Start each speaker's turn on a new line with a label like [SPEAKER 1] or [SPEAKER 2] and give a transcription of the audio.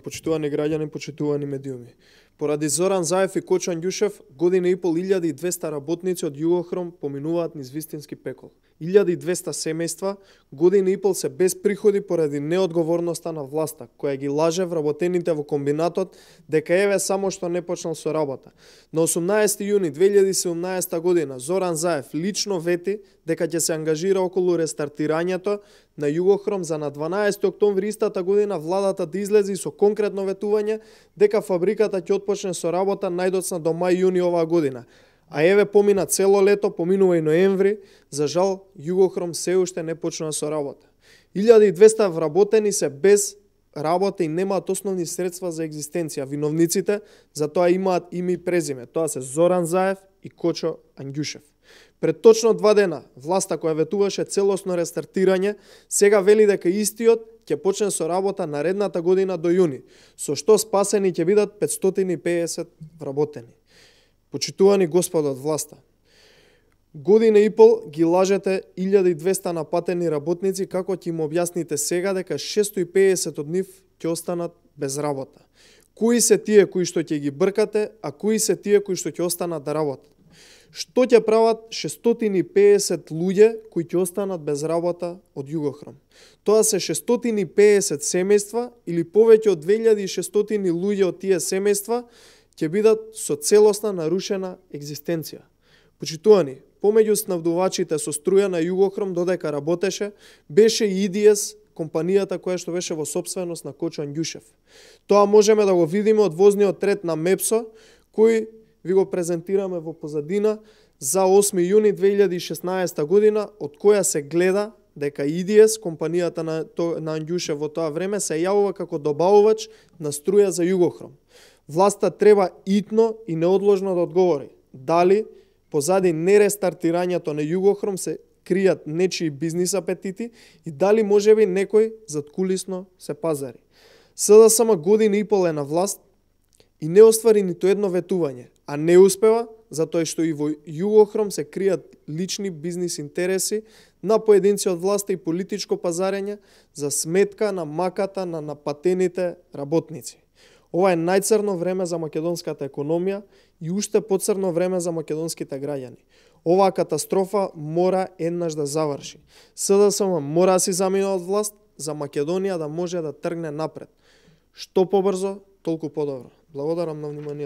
[SPEAKER 1] Почитувани граѓани, почитувани медиуми. Поради Зоран Заев и Кочо Андјушев, година и пол 1200 работници од Југохром поминуваат низ вистински пекол. 1200 семејства година и пол се без приходи поради неодговорноста на власта, која ги лаже вработените во комбинатот дека еве само што не почнал со работа. На 18 јуни 2017 година Зоран Заев лично вети дека ќе се ангажира околу рестартирањето на Југохром за на 12 октомври истата година владата да излезе со конкретно ветување дека фабриката ќе отпочне со работа најдоцна до мај-јуни оваа година. А еве помина цело лето, поминува и ноември, за жал Југохром се уште не почнува со работа. 1200 вработени се без работа и немаат основни средства за екзистенција. Виновниците за тоа имаат име и презиме. Тоа се Зоран Заев и Кочо Андјушев. Пред точно 2 дена, власта која ветуваше целосно рестартирање, сега вели дека истиот ќе почне со работа наредната година до јуни, со што спасени ќе бидат 550 вработени. Почитувани господа од власта, година и пол ги лажете 1200 напатени работници како ќе им објасните сега дека 650 од нив ќе останат без работа. Кои се тие кои што ќе ги бркате, а кои се тие кои што ќе останат да работат? Што ќе прават 650 луѓе кои ќе останат без работа од Југохром? Тоа се 650 семејства или повеќе од 2600 луѓе од тие семејства ќе бидат со целосна нарушена екзистенција. Почитувани, помеѓу снабдувачите со струја на Југохром додека работеше, беше и ИДС, компанијата која што беше во сопственост на Кочо Андјушев. Тоа можеме да го видиме од возниот ред на МЕПСО, кој ви го презентираме во позадина за 8 јуни 2016 година, од која се гледа дека ИДС, компанијата на Андјушев во тоа време, се јавува како добавувач на струја за Југохром. Власта треба итно и неодложно да одговори дали позади нерестартирањето на Југохром се кријат нечии бизнис апетити и дали можеби некој задкулисно се пазари. СДСМ година и пол е на власт и не оствари ниту едно ветување, а не успева затоа што и во Југохром се кријат лични бизнис интереси на поединци од власта и политичко пазарење за сметка на маката на напатените работници. Ова е најцрно време за македонската економија и уште поцрно време за македонските граѓани. Оваа катастрофа мора еднаш да заврши. СДСМ мора да си замине од власт за Македонија да може да тргне напред. Што побрзо, толку подобро. Благодарам на вниманието.